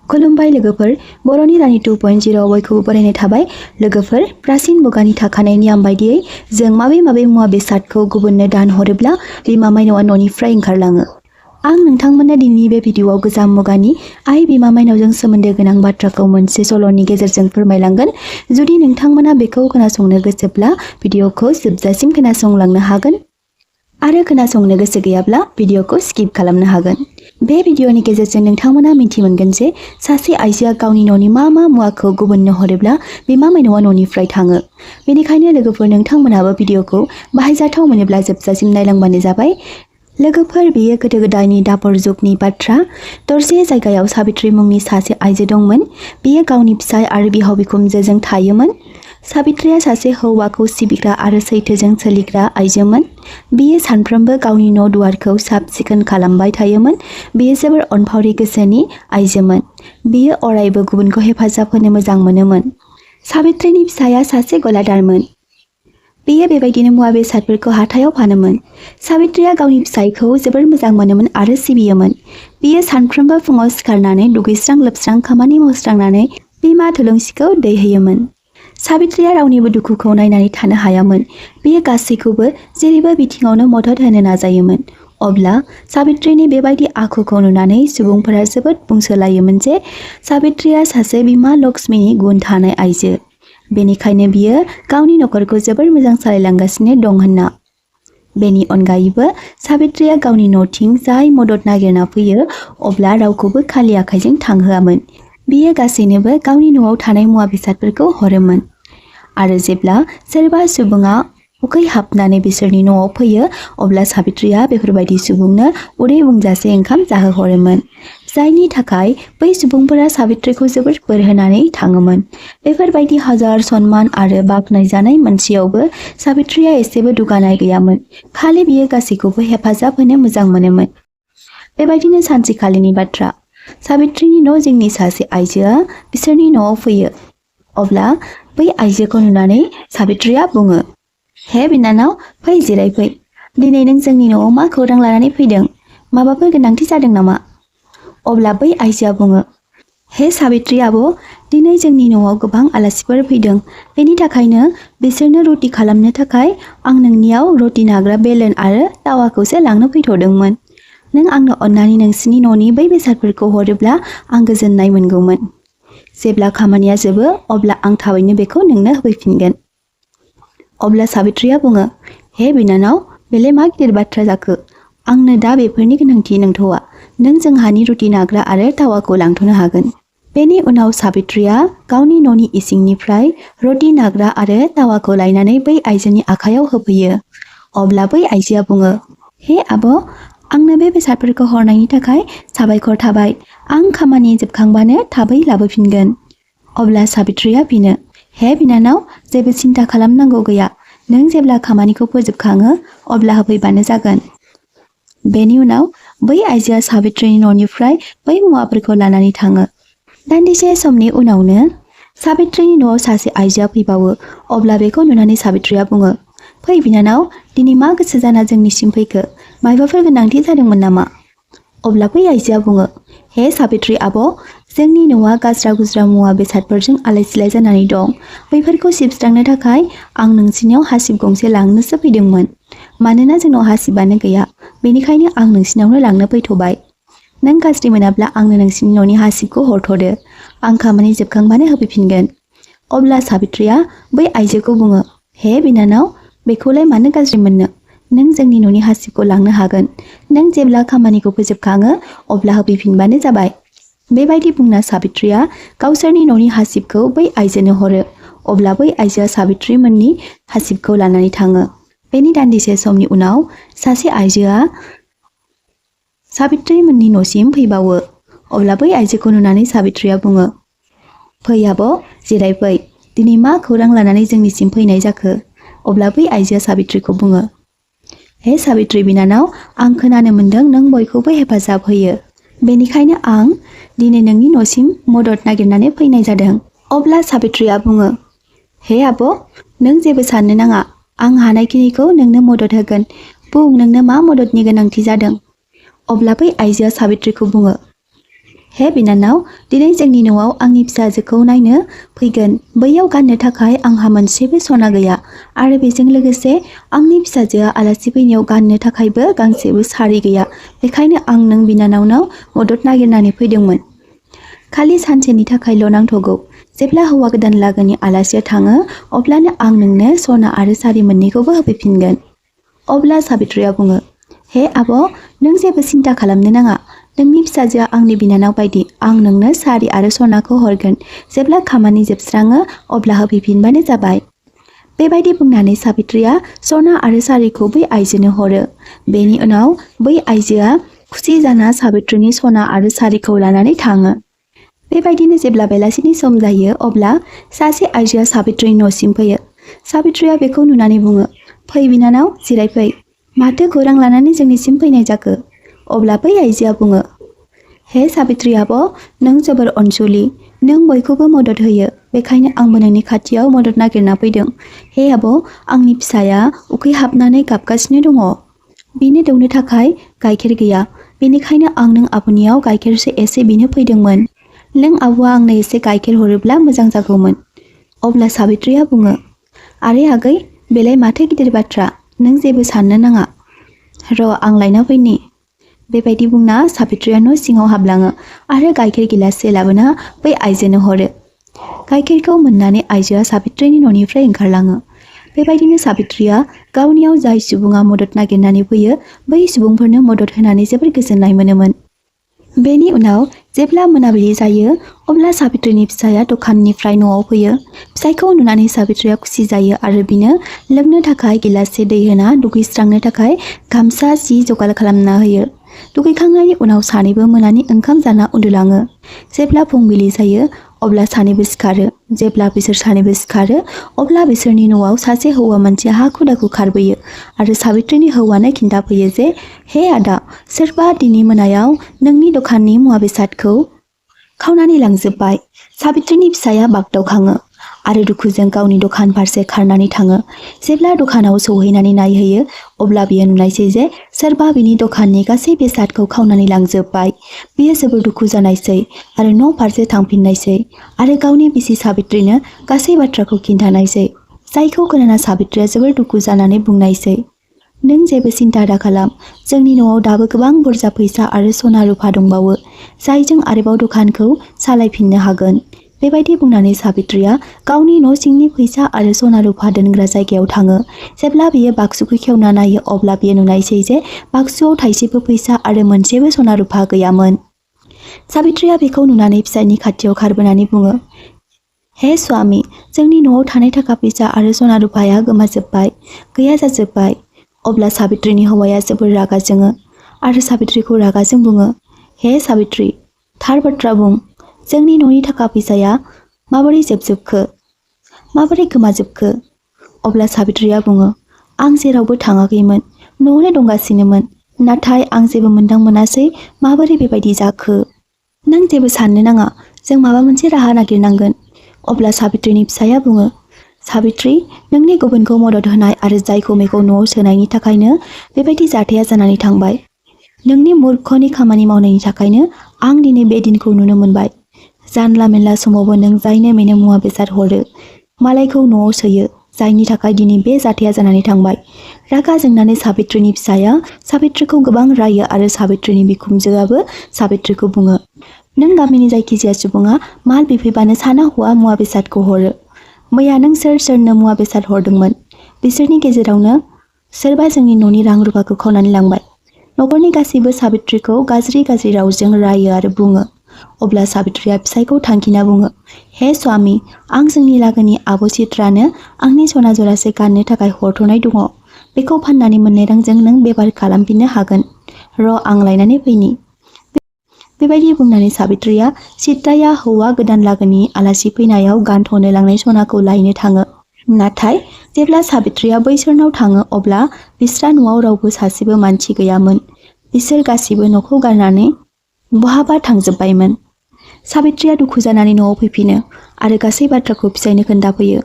खुलुमबाय लोगोफोर बर'नि रानि 2.0 बयखौबो बरायनाय थाबाय लोगोफोर प्राचीन मुगानि थाखानाय नियम बायदियै जों माबे मुवा बेसादखौ गुबुननो दान हरोब्ला बिमा माइनावआ न'निफ्राय ओंखारलाङो आं नोंथांमोननो दिनैनि बे भिडिअआव गोजाम मुगानि आइ बिमा माइनावजों सोमोन्दो गोनां बाथ्राखौ मोनसे सल'नि गेजेरजों फोरमायलांगोन जुदि नोंथांमोना बेखौ खोनासंनो गोसोब्ला भिडिअखौ जोबजासिम खोनासंलांनो हागोन आरो खोनासंनो गोसो गैयाब्ला भिडिअखौ स्किप खालामनो हागोन बे भिडिअनि गेजेरजों नोंथांमोना मिन्थिमोनगोन जे सासे आइजोआ गावनि न'नि मा मुवाखौ गुबुननो हरोब्ला बिमा माइनावआ न'निफ्राय थाङो बेनिखायनो लोगोफोर नोंथांमोनाबो भिडिअखौ बाहायजाथाव मोनोब्ला जोबजासिम नायलांबानो जाबाय लोगोफोर बेयो गोदो गोदायनि दापर जुगनि बाथ्रा दरसे जायगायाव साबित्री मुंनि सासे आइजो दंमोन बियो गावनि फिसाय आरो बिहाव बिखुनजोजों थायोमोन साबित्रीया सासे हौवाखौ सिबिग्रा आरो सैथोजों सोलिग्रा आइजोमोन बियो सानफ्रोमबो गावनि न' दुवारखौ साब सिखोन खालामबाय थायोमोन बियो जोबोर अनफावरि गोसोनि आइजोमोन बियो अरायबो गुबुनखौ हेफाजाब होनो मोजां मोनोमोन साबित्रीनि फिसाया सासे गलादारमोन बियो बेबायदिनो मुवा बेसादफोरखौ हाथायाव फानोमोन साबित्रीया गावनि फिसायखौ जोबोर मोजां मोनोमोन आरो सिबियोमोन बियो सानफ्रोमबो फुङाव सिखारनानै दुगैस्रां लोबस्रां खामानि मावस्रांनानै बिमा थुलुंसिखौ दै होयोमोन साबित्रीया रावनिबो दुखुखौ नायनानै थानो हायामोन बियो गासैखौबो जेरैबो बिथिङावनो मदद होनो नाजायोमोन अब्ला साबित्रीनि बेबायदि आखुखौ नुनानै सुबुंफोरा जोबोद बुंसोलायोमोन जे साबित्रीया सासे बिमा लक्ष्मीनि गुन थानाय आइजो बेनिखायनो बियो गावनि नखरखौ जोबोर मोजां सालायलांगासिनो दं होनना बेनि अनगायैबो साबित्रीया गावनि न'थिं जाय मदद नागिरना फैयो अब्ला रावखौबो खालि आखाइजों थांहोआमोन बियो गासैनोबो गावनि न'आव थानाय मुवा बेसादफोरखौ हरोमोन आरो जेब्ला सोरबा सुबुङा उखै हाबनानै बिसोरनि न'आव फैयो अब्ला साबित्रीया बेफोरबायदि सुबुंनो उदै बुंजासे ओंखाम जाहोहरोमोन जायनि थाखाय बै सुबुंफोरा साबित्रीखौ जोबोर बोर होनानै थाङोमोन बेफोरबायदि हाजार सनमान आरो बाख्नायजानाय मानसियावबो साबित्रीया एसेबो दुगानाय गैयामोन खालि बियो गासैखौबो हेफाजाब होनो मोजां मोनोमोन बेबायदिनो सानसेखालिनि बाथ्रा साबित्रीनि न' जिंनि सासे आइजोआ बिसोरनि न'आव फैयो अब्ला बै आइजोखौ नुनानै साबित्रीया बुङो हे बिनानाव फै जिरायफै दिनै नों जोंनि न'आव मा खौरां लानानै फैदों माबाफोर गोनांथि जादों नामा अब्ला बै आइजोआ बुङो हे साबित्री आब' दिनै जोंनि न'आव गोबां आलासिफोर फैदों बेनि थाखायनो बिसोरनो रुटि खालामनो थाखाय आं नोंनियाव रुटि नाग्रा बेलन आरो तावाखौसो लांनो फैथ'दोंमोन नों आंनो अननानै नोंसिनि न'नि बै बेसादफोरखौ हरोब्ला आं गोजोननाय मोनगौमोन जेब्ला खामानिया जोबो अब्ला आं थाबैनो बेखौ नोंनो होफैफिनगोन अब्ला साबित्रीया बुङो हे बिनानाव बेलाय मा गिदिर बाथ्रा जाखो आंनो दा बेफोरनि गोनांथि नंथ'आ नों जोंहानि रुटि नाग्रा आरो तावाखौ लांथ'नो हागोन बेनि उनाव साबित्रीया गावनि न'नि इसिंनिफ्राय रुटि नाग्रा आरो तावाखौ लायनानै बै आइजोनि आखायाव होफैयो अब्ला बै आइजोआ बुङो हे आब' आंनो बे बेसादफोरखौ हरनायनि थाखाय साबायखर थाबाय आं खामानि जोबखांबानो थाबै लाबोफिनगोन अब्ला साबित्रीया फिनो हे बिनानाव जेबो सिन्था खालामनांगौ गैया नों जेब्ला खामानिखौ फोजोबखाङो अब्ला होफैबानो जागोन बेनि उनाव बै आइजोआ साबित्रीनि न'निफ्राय बै मुवाफोरखौ लानानै थाङो दान्दिसे समनि उनावनो साबित्रीनि न'आव सासे आइजोआ फैबावो अब्ला बेखौ नुनानै साबित्रीया बुङो फै बिनानाव दिनै मा गोसो जाना जोंनिसिम फैखो मायबाफोर गोनांथि जादोंमोन नामा अब्ला बै आइजोआ बुङो हे साबित्री आब' जोंनि न'आ गाज्रा गुज्रा मुवा बेसादफोरजों आलाय सिलाय जानानै दं बैफोरखौ सिबस्रांनो थाखाय आं नोंसिनियाव हासिब गंसे लांनोसो फैदोंमोन मानोना जोंनाव हासिबानो गैया बेनिखायनो आं नोंसिनावनो लांनो फैथ'बाय नों गाज्रि मोनाब्ला आंनो नोंसिनि न'नि हासिबखौ हरथ'दो आं खामानि जोबखांबानो होफैफिनगोन अब्ला साबित्रीया बै आइजोखौ बुङो हे बिनानाव बेखौलाय मानो गाज्रि मोननो नों जोंनि न'नि हासिबखौ लांनो हागोन नों जेब्ला खामानिखौ फोजोबखाङो अब्ला होफैफिनबानो जाबाय बेबायदि बुंना साबित्रीया गावसोरनि न'नि हासिबखौ बै आइजोनो हरो अब्ला बै आइजोआ साबित्री मोननि हासिबखौ लानानै थाङो बेनि दान्दिसे समनि उनाव सासे आइजोआ साबित्री मोननि न'सिम फैबावो अब्ला बै आइजोखौ नुनानै साबित्रीया बुङो फै आब' जिरायफै दिनै मा खौरां लानानै जोंनिसिम फैनाय जाखो अब्ला बै आइजोआ साबित्रीखौ बुङो हे साबित्री बिनानाव आं खोनानो मोन्दों नों बयखौबो हेफाजाब होयो बेनिखायनो आं दिनै नोंनि न'सिम मदद नागिरनानै फैनाय जादों अब्ला साबित्रीया बुङो हे आब' नों जेबो साननो नाङा आं हानायखिनिखौ नोंनो मदद होगोन बुं नोंनो मा मददनि गोनांथि जादों अब्ला बै आइजोआ साबित्रीखौ बुङो हे बिनानाव, दिनै जोंनि न'आव आंनि फिसाजोखौ नायनो फैगोन। बैयाव गाननो थाखाय आंहा मोनसेबो सना गैया आरो बेजों लोगोसे आंनि फिसाजोआ आलासि फैनायाव गाननो थाखायबो गांसेबो सारि गैया। बेखायनो आं नों बिनानावनाव मदद नागिरनानै फैदोंमोन। खालि सानसेनि थाखायल' नांथ'गौ। जेब्ला हौवा गोदान लागोनि आलासिया थाङो अब्लानो आं नोंनो सना आरो सारि मोननैखौबो होफैफिनगोन। अब्ला साबित्रिया बुङो, हे आब', नों जेबो सिन्था खालामनो नाङा। नोंनि फिसाजोआ आंनि बिनानाव बायदि। आं नोंनो सारि आरो सनाखौ हरगोन। जेब्ला खामानि जोबस्राङो अब्ला होफैफिनबानो जाबाय। बेबायदि बुंनानै साबित्रिया सना आरो सारिखौ बै आइजोनो हरो। बेनि उनाव बै आइजोआ खुसि जाना साबित्रिनि सना आरो सारिखौ लानानै थाङो। बेबायदिनो जेब्ला बेलासिनि सम जायो अब्ला सासे आइजोआ साबित्रिनि न'सिम फैयो। साबित्रिया बेखौ नुनानै बुङो, फै बिनानाव, जिरायफै। माथो खौरां लानानै जोंनिसिम फैनाय जाखो? अब्ला बै आइजोआ बुङो, हे साबित्रि आब', नों जोबोर अनसुलि। नों बयखौबो मदद होयो। बेखायनो आंबो नोंनि खाथियाव मदद नागिरना फैदों। हे आब', आंनि फिसाया उखैहाबनानै गाबगासिनो दङ। बिनो दौनो थाखाय गाइखेर गैया। बेनिखायनो आं नों आब'नियाव गाइखेरसो एसे बिनो फैदोंमोन। नों आब'आ आंनो एसे गाइखेर हरोब्ला मोजां जागौमोन। अब्ला साबित्रिया बुङो, आरे आगै, बेलाय माथो गिदिर बाथ्रा। नों जेबो साननो नाङा। र' आं लायना फैनि। बेबायदि बुंना साबित्रिया न' सिङाव हाबलाङो आरो गाइखेर गिलाससे लाबोना बै आइजोनो हरो। गाइखेरखौ मोननानै आइजोआ साबित्रिनि न'निफ्राय ओंखारलाङो। बेबायदिनो साबित्रिया गावनियाव जाय सुबुङा मदद नागिरनानै फैयो बै सुबुंफोरनो मदद होनानै जोबोर गोजोननाय मोनोमोन। बेनि उनाव जेब्ला मोनाबिलि जायो अब्ला साबित्रिनि फिसाया दखाननिफ्राय न'आव फैयो। फिसायखौ नुनानै साबित्रिया खुसि जायो आरो बिनो लोंनो थाखाय गिलाससे दै होना दुगैस्रांनो थाखाय गामसा सि जगार खालामना होयो। दुगैखांनायनि उनाव सानैबो मोनानि ओंखाम जाना उन्दुलाङो। जेब्ला फुंबिलि जायो अब्ला सानैबो सिखारो। जेब्ला बिसोर सानैबो सिखारो अब्ला बिसोरनि न'आव सासे हौवा मानसिया हाखु दाखु खारबोयो आरो साबित्रिनि हौवानो खिन्थाफैयो जे, हे आदा, सोरबा दिनै मोनायाव नोंनि दखाननि मुवा बेसादखौ खावनानै लांजोब्बाय। साबित्रिनि फिसाया बागदावखाङो आरो दुखुजों गावनि दखान फारसे खारनानै थाङो। जेब्ला दखानाव सौहैनानै नायहैयो अब्ला बियो नुनायसै जे सोरबा बिनि दखाननि गासै बेसादखौ खावनानै लांजोब्बाय। बियो जोबोर दुखु जानायसै आरो न' फारसे थांफिननायसै आरो गावनि बिसि साबित्रिनो गासै बाथ्राखौ खिन्थानायसै। जायखौ खोनाना साबित्रिया जोबोर दुखु जानानै बुंनायसै, नों जेबो सिन्था दाखालाम। जोंनि न'आव दाबो गोबां बुरजा फैसा आरो सना रुफा दंबावो जायजों आरोबाव दखानखौ सालायफिननो हागोन। बेबायदि बुंनानै साबित्रिया गावनि न' सिंनि फैसा आरो सना रुफा दोनग्रा जायगायाव थाङो। जेब्ला बियो बाक्सुखौ खेवना नायो अब्ला बियो नुनायसै जे बाक्सुआव थाइसेबो फैसा आरो मोनसेबो सना रुफा गैयामोन। साबित्रिया बेखौ नुनानै फिसायनि खाथियाव खारबोनानै बुङो, हे स्वामी, जोंनि न'आव थानाय थाखा फैसा आरो सना रुफाया गोमाजोब्बाय, गैया जाजोब्बाय। अब्ला साबित्रिनि हौवाया जोबोर रागा जोङो आरो साबित्रिखौ रागाजों बुङो, हे साबित्रि, थार बाथ्रा बुं। जोंनि न'नि थाखा फैसाया माबोरै जोबजोबखो? माबोरै गोमाजोबखो? अब्ला साबित्रिया बुङो, आं जेरावबो थाङाखैमोन, न'आवनो दंगासिनोमोन। नाथाय आं जेबो मोनदां मोनासै माबोरै बेबायदि जाखो। नों जेबो साननो नाङा, जों माबा मोनसे राहा नागिरनांगोन। अब्ला साबित्रिनि फिसाया बुङो, साबित्रि, नोंनि गुबुनखौ मदद होनाय आरो जायखौ मेखौ न'आव सोनायनि थाखायनो बेबायदि जाथाया जानानै थांबाय। नोंनि मूर्खनि खामानि मावनायनि थाखायनो आं दिनै बे दिनखौ नुनो मोनबाय। जानला मेनला समावबो नों जायनो मेनो मुवा बेसाद हरो, मालायखौ न'आव सोयो, जायनि थाखाय दिनै बे जाथाया जानानै थांबाय। रागा जोंनानै साबित्रिनि फिसाया साबित्रिखौ गोबां रायो आरो साबित्रिनि बिखुनजोआबो साबित्रिखौ बुङो, नों गामिनि जायखिजाया सुबुङा माल बिफैबानो साना हौवा मुवा बेसादखौ हरो। मैया नों सोर सोरनो मुवा बेसाद हरदोंमोन? बिसोरनि गेजेरावनो सोरबा जोंनि न'नि रां रुफाखौ खावनानै लांबाय। न'खरनि गासैबो साबित्रिखौ गाज्रि गाज्रि रावजों रायो आरो बुङो। अब्ला साबित्रिया फिसायखौ थांखिना बुङो, हे स्वामी, आं जोंनि लागोनि आब' चित्रानो आंनि सना जरासे गाननो थाखाय हरथ'नाय दङ। बेखौ फाननानै मोननाय रांजों नों बेफार खालामफिननो हागोन। र' आं लायनानै फैनि। बेबायदि बुंनानै साबित्रिया चित्राया हौवा गोदान लागोनि आलासि फैनायाव गानथ'नो लांनाय सनाखौ लायनो थाङो। नाथाय जेब्ला साबित्रिया बैसोरनाव थाङो अब्ला बिस्रा न'आव रावबो सासेबो मानसि गैयामोन। बिसोर गासिबो न'खौ गारनानै बहाबा थांजोब्बायमोन। साबित्रिया दुखु जानानै न'आव फैफिनो आरो गासै बाथ्राखौ फिसायनो खोन्थाफैयो।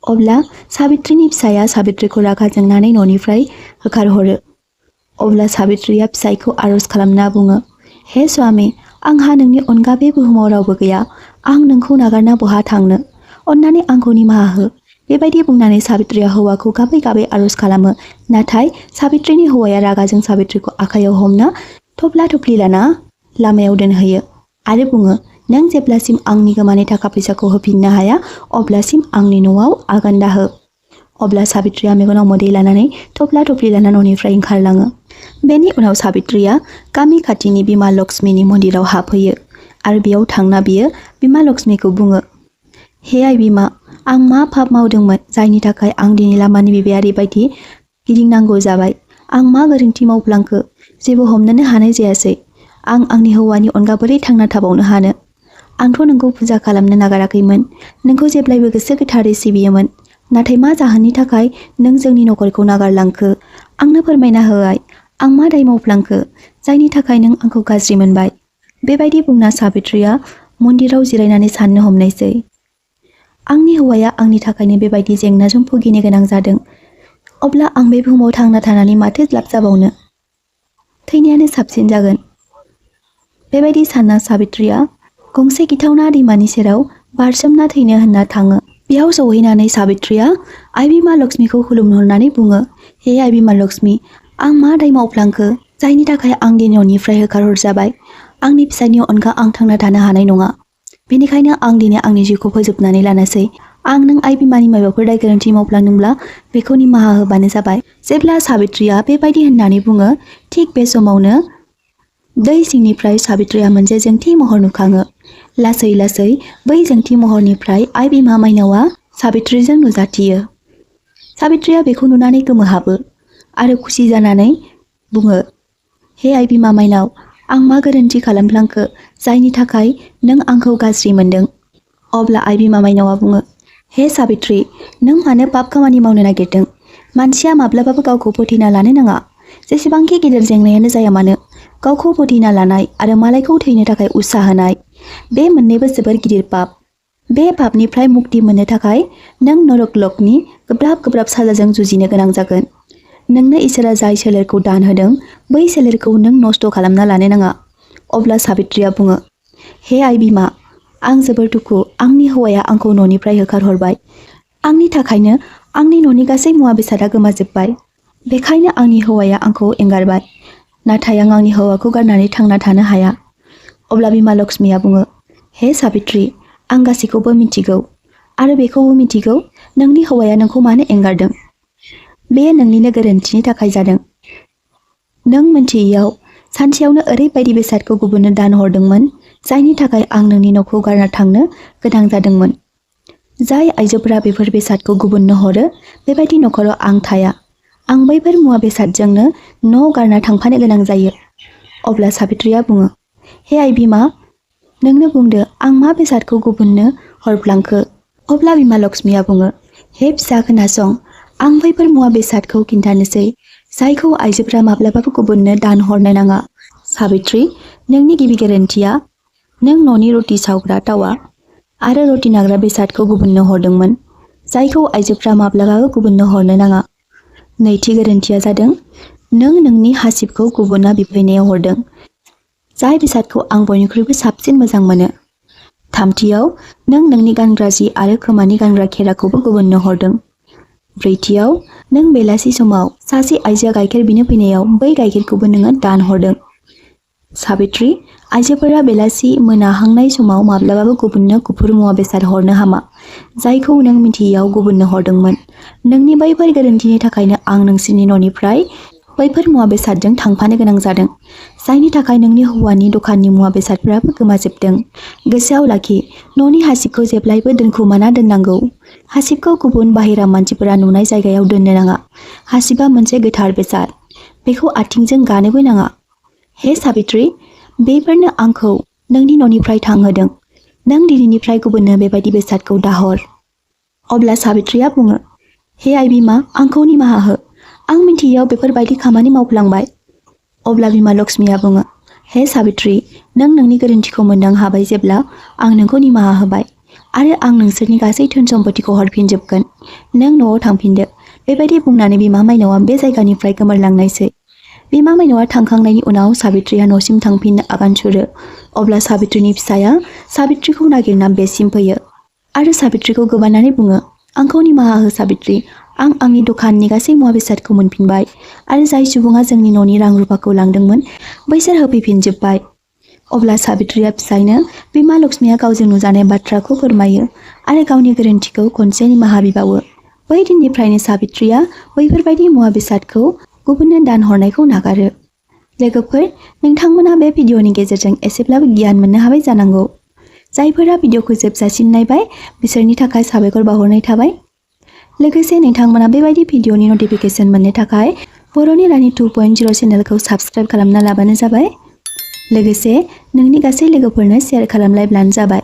अब्ला साबित्रिनि फिसाया साबित्रिखौ रागा जोंनानै न'निफ्राय होखारहरो। अब्ला साबित्रिया फिसायखौ आर'ज खालामना बुङो, हे स्वामी, आंहा नोंनि अनगा बे बुहुमाव रावबो गैया। आं नोंखौ नागारना बहा थांनो? अन्नानै आंखौ निमाहा हो। बेबायदि बुंनानै साबित्रिया हौवाखौ गाबै गाबै आरज खालामो। नाथाय साबित्रिनि हौवाया रागाजों साबित्रिखौ आखायाव हमना थफ्ला थफ्लि लाना लामायाव दोनहैयो आरो बुङो, नों जेब्लासिम आंनि गोमानाय थाखा फैसाखौ होफिननो हाया अब्लासिम आंनि न'आव आगान दाहो। अब्ला साबित्रिया मेगनाव मोदै लानानै थफ्ला थफ्लि लाना न'निफ्राय ओंखारलाङो। बेनि उनाव साबित्रिया गामि खाथिनि बिमा लक्ष्मीनि मन्दिराव हाबहैयो आरो बेयाव थांना बियो बिमा लक्ष्मीखौ बुङो, हे आइ बिमा, आं मा पाप मावदोंमोन जायनि थाखाय आं दिनै लामानि बिबायारि बायदि गिदिंनांगौ जाबाय? आं मा गोरोन्थि मावफ्लांखो? जेबो हमनोनो हानाय जायासै। आं आंनि हौवानि अनगा बोरै थांना थाबावनो हानो? आंथ' नोंखौ फुजा खालामनो नागाराखैमोन। नोंखौ जेब्लायबो गोसो गोथारै सिबियोमोन। नाथाय मा जाहोननि थाखाय नों जोंनि नखरखौ नागारलांखो? आंनो फोरमायना हो आइ। आं मा दाय मावफ्लांखो जायनि थाखाय नों आंखौ गाज्रि मोनबाय? बेबायदि बुंना साबित्रिया मन्दिराव जिरायनानै साननो हमनायसै। आंनि हौवाया आंनि थाखायनो बेबायदि जेंनाजों भुगिनो गोनां जादों। अब्ला आं बे बुहुमाव थांना थानानै माथो लाब जाबावनो? थैनायानो साबसिन जागोन। बेबायदि सानना साबित्रिया गंसे गिथावना दैमानि सेराव बारसोमना थैनो होनना थाङो। बेयाव सौहैनानै साबित्रिया आइ बिमा लक्ष्मीखौ खुलुमहरनानै बुङो, हे आइ बिमा लक्ष्मी, आं मा दाय मावफ्लांखो जायनि थाखाय आं दिनै न'निफ्राय होखारहरजाबाय? आंनि फिसायनि अनगा आं थांना थानो हानाय नङा। बेनिखायनो आं दिनै आंनि जिउखौ फोजोबनानै लानोसै। आं नों आइ बिमानि माबाफोर दाय गोरोन्थि मावफ्लांदोंब्ला बेखौ निमाहा होबानो जाबाय। जेब्ला साबित्रिया बेबायदि होननानै बुङो, थिग बे समावनो दै सिंनिफ्राय साबित्रिया मोनसे जोंथि महर नुखाङो। लासै लासै बै जोंथि महरनिफ्राय आइ बिमा माइनावआ साबित्रिजों नुजाथियो। साबित्रिया बेखौ नुनानै गोमोहाबो आरो खुसि जानानै बुङो, हे आइ बिमा माइनाव, आं मा गोरोन्थि खालामफ्लांखो जायनि थाखाय नों आंखौ गाज्रि मोनदों? अब्ला आइ बिमा माइनावआ बुङो, हे साबित्रि, नों मानो पाप खामानि मावनो नागिरदों? मानसिया माब्लाबाबो गावखौ फोथैना लानो नाङा। जेसेबांखि गिदिर जेंनायानो जाया मानो, गावखौ फोथैना लानाय आरो मालायखौ थैनो थाखाय उत्साह होनाय, बे मोननैबो जोबोर गिदिर पाप। बे पापनिफ्राय मुक्ति मोननो थाखाय नों नरक लकनि गोब्राब गोब्राब साजाजों जुजिनो गोनां जागोन। नोंनो इसोरा जाय सोलेरखौ दान होदों बै सोलेरखौ नों नस्थ' खालामना लानो नाङा। अब्ला साबित्रिया बुङो, हे आइ बिमा, आं जोबोर दुखु। आंनि हौवाया आंखौ न'निफ्राय होखारहरबाय। आंनि थाखायनो आंनि न'नि गासै मुवा बेसादा गोमाजोब्बाय। बेखायनो आंनि हौवाया आंखौ एंगारबाय। नाथाय आं आंनि हौवाखौ गारनानै थांना थानो हाया। अब्ला बिमा लक्ष्मीया बुङो, हे साबित्रि, आं गासैखौबो मिथिगौ आरो बेखौबो मिथिगौ नोंनि हौवाया नोंखौ मानो एंगारदों। बेयो नोंनिनो गोरोन्थिनि थाखाय जादों। नों मिन्थियैयाव सानसेयावनो ओरैबायदि बेसादखौ गुबुननो दान हरदोंमोन जायनि थाखाय आं नोंनि न'खौ गारना थांनो गोनां जादोंमोन। जाय आइजोफोरा बेफोर बेसादखौ गुबुननो हरो बेबायदि न'खराव आं थाया। आं बैफोर मुवा बेसादजोंनो न' गारना थांफानो गोनां जायो। अब्ला साबित्रिया बुङो, हे आइ बिमा, नोंनो बुंदो आं मा बेसादखौ गुबुननो हरफ्लांखो? अब्ला बिमा लक्ष्मीया बुङो, हे फिसा खोनासं, आं बैफोर मुवा बेसादखौ खिन्थानोसै जायखौ आइजोफोरा माब्लाबाबो गुबुननो दान हरनो नाङा। साबित्रि, नोंनि गिबि गोरोन्थिया नों न'नि रटि सावग्रा तावा आरो रटि नाग्रा बेसादखौ गुबुननो हरदोंमोन जायखौ आइजोफ्रा माब्लाबाबो गुबुननो हरनो नाङा। नैथि गोरोन्थिया जादों नों नोंनि हासिबखौ गुबुना बिफैनायाव हरदों जाय बेसादखौ आं बयनिख्रुइबो साबसिन मोजां मोनो। थामथियाव नों नोंनि गानग्रा जि आरो खोमानि गानग्रा खेराखौबो गुबुननो हरदों। ब्रैथियाव नों बेलासि समाव सासे आइजोआ गाइखेर बिनो फैनायाव बै गाइखेरखौबो नोङो दान हरदों। साबित्रि, आइजोफोरा बेलासि मोनाहांनाय समाव माब्लाबाबो गुबुननो गुफुर मुवा बेसाद हरनो हामा जायखौ नों मिथियैयाव गुबुननो हरदोंमोन। नोंनि बैफोर गोरोन्थिनि थाखायनो आं नोंसोरनि न'निफ्राय बैफोर मुवा बेसादजों थांफानो गोनां जादों जायनि थाखाय नोंनि हौवानि दखाननि मुवा बेसादफोराबो गोमाजोबदों। गोसोआव लाखि, न'नि हासिबखौ जेब्लायबो दोनखुमाना दोननांगौ। हासिबखौ गुबुन बाहेरा मानसिफोरा नुनाय जायगायाव दोननो नाङा। हासिबा मोनसे गोथार बेसाद। बेखौ आथिंजों गानोबो नाङा। हे साबित्रि, बेफोरनो आंखौ नोंनि न'निफ्राय थांहोदों। नों दिनैनिफ्राय गुबुननो बेबायदि बेसादखौ दाहर। अब्ला साबित्रिया बुङो, हे आइ बिमा, आंखौ निमाहा हो। आं मिथियैयाव बेफोरबायदि खामानि मावफ्लांबाय। अब्ला बिमा लक्ष्मीया बुङो, हे साबित्रि, नों नोंनि गोरोन्थिखौ मोनदां हाबाय जेब्ला आं नोंखौ निमाहा होबाय आरो आं नोंसोरनि गासै धोन सम्पतिखौ हरफिनजोबगोन। नों न'आव थांफिनदो। बेबायदि बुंनानै बिमा माइनावआ बे जायगानिफ्राय गोमोरलांनायसै। बिमा माइनावआ थांखांनायनि उनाव साबित्रिया न'सिम थांफिननो आगान सुरो। अब्ला साबित्रिनि फिसाया साबित्रिखौ नागिरना बेसिम फैयो आरो साबित्रिखौ गोबानानै बुङो, आंखौ निमाहा हो साबित्रि, आं आंनि दखाननि गासै मुवा बेसादखौ मोनफिनबाय आरो जाय सुबुङा जोंनि न'नि रां रुफाखौ लांदोंमोन बैसोर होफैफिनजोब्बाय। अब्ला साबित्रिया फिसायनो बिमा लक्ष्मीया गावजों नुजानाय बाथ्राखौ फोरमायो आरो गावनि गोरोन्थिखौ खनसे निमाहा बिबावो। बै दिननिफ्रायनो साबित्रिया बैफोरबायदि मुवा बेसादखौ गुबुननो दान हरनायखौ नागारो। लोगोफोर, नोंथांमोना बे भिडिअनि गेजेरजों एसेब्लाबो गियान मोननो हाबाय जानांगौ। जायफोरा भिडिअखौ जोबजासिम नायबाय बिसोरनि थाखाय साबायखर बावहरनाय थाबाय। लोगोसे नोंथांमोना बेबायदि भिडिअनि नटिफिकेसन मोननो थाखाय बर'नि रानि 2.0 चेनेलखौ साबस्क्राइब खालामना लाबानो जाबाय। लोगोसे नोंनि गासै लोगोफोरनो शेयार खालामलायब्लानो जाबाय।